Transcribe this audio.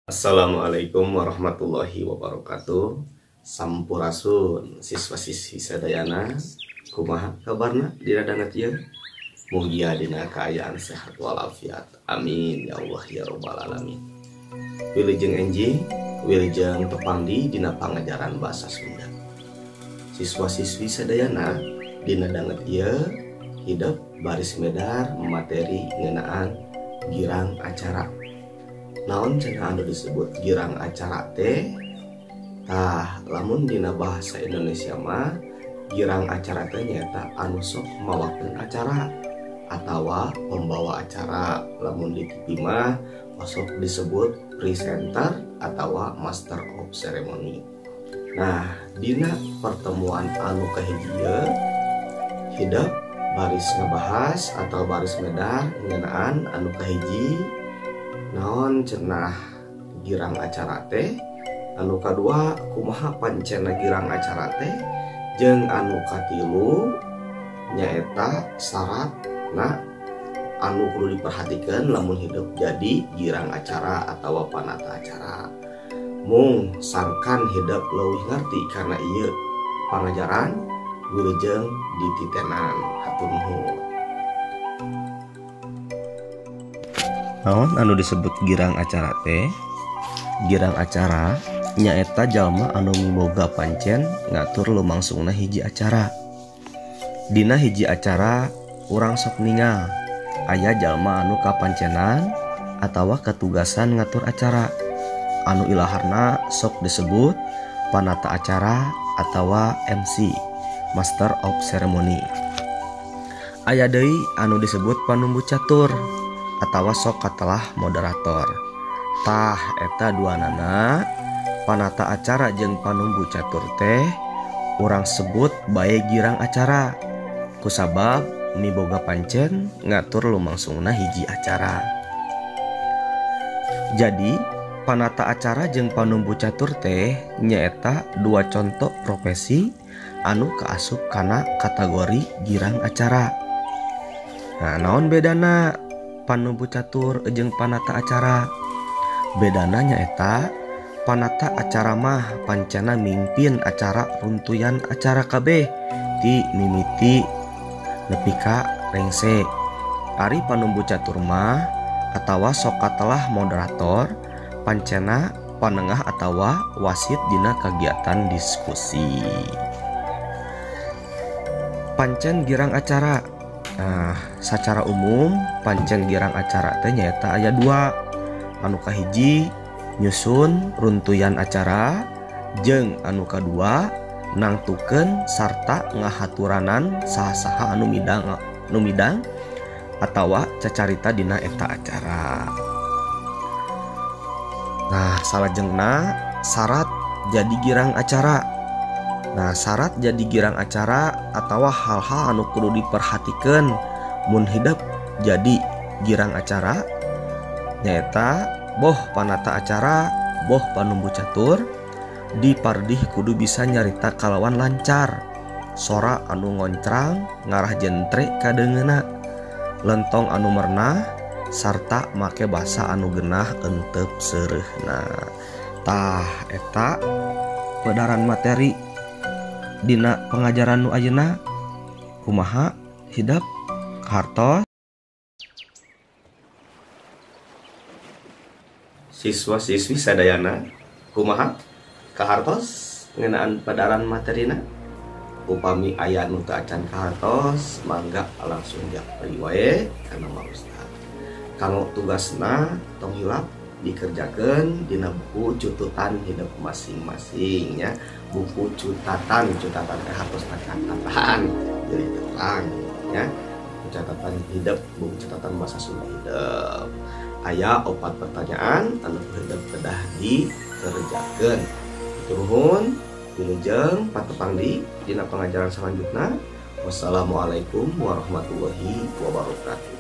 Assalamualaikum warahmatullahi wabarakatuh. Sampurasun siswa-siswi sadayana, kumaha kabarna dina danget ieu? Mugia dina kaayaan sehat walafiat. Amin ya Allah ya robbal alamin. Wilujeng enjing, wilujeng tepang di dina pangajaran bahasa Sunda. Siswa-siswi sadayana dina danget ieu hidep baris medar materi ngeunaan girang acara. Naon cenah anu disebut girang acara teh? Tah, lamun dina bahasa Indonesia mah girang acara teh nyaeta anu sok mawakeun acara atawa pembawa acara. Lamun di TV mah osok disebut presenter atawa master of ceremony. Nah, dina pertemuan anu kahiji ieu hidep baris ngabahas atau baris medar ngeunaan anu kahiji naon cenah girang acara teh, anu kadua kumaha pancena girang acara teh, jeung anu katilu nyaeta syaratna anu kudu diperhatikan lamun hidup jadi girang acara atau panata acara. Mung sangkan hidup leuwih ngarti karena ieu pangajaran wilujeng dititenan. Hatur nuhun. Naon anu disebut girang acara teh? Girang acara nyaeta jalma anu miboga pancen ngatur lumangsungna hiji acara. Dina hiji acara urang sok ningal aya jalma anu kapancenan atawa katugasan ngatur acara anu ilaharna sok disebut panata acara atawa MC, Master of Ceremony. Aya deui anu disebut panumbu catur atawa sok katelah moderator. Tah eta duanana panata acara jeung panumbu catur teh urang sebut bae girang acara kusabab miboga pancen ngatur lumangsungna hiji acara. Jadi panata acara jeung panumbu catur teh nyaeta dua contoh profesi anu kaasup kana kategori girang acara. Nah, naon bedana panumbu catur jeung panata acara? Bedana nyaeta panata acara mah pancana mimpin acara runtuyan acara kabeh ti mimiti nepi ka rengse. Ari panumbu catur mah atawa sok katelah moderator pancana panengah atawa wasit dina kagiatan diskusi. Pancen girang acara. Nah, secara umum pancen girang acara teh nyaeta aya dua. Anu kahiji nyusun runtuyan acara jeung anu kadua nangtukeun sarta ngahaturanan saha-saha anu midang atawa cacarita dina eta acara. Nah, salajengna syarat jadi girang acara. Nah, syarat jadi girang acara atawa hal-hal anu kudu diperhatikeun mun hidep jadi girang acara nyaeta boh panata acara boh panumbu catur dipardih kudu bisa nyarita kalawan lancar, sora anu ngoncrang ngarah jentre kadeungeuna, lentong anu mernah sarta make basa anu genah entep seureuhna. Tah eta pedaran materi dina pengajaran nu ayeuna. Kumaha hidep kahartos? Siswa-siswi sadayana, kumaha kahartos ngeunaan padaran materina? Upami aya nu teu acan kahartos mangga langsung japri wae kana Ma Ustad. Kanggo tugasna tong hilap dikerjakeun dina buku cututan hidup masing-masing nya. Buku cutatan, cutatan teh hartosna catatan jadi terang nya. Catatan hidup, buku catatan bahasa Sunda hidup. Aya 4 pertanyaan anu hidup kedah dikerjakeun. Nuhun wilujeng patepang di dina pangajaran selanjutna. Wassalamualaikum warahmatullahi wabarakatuh.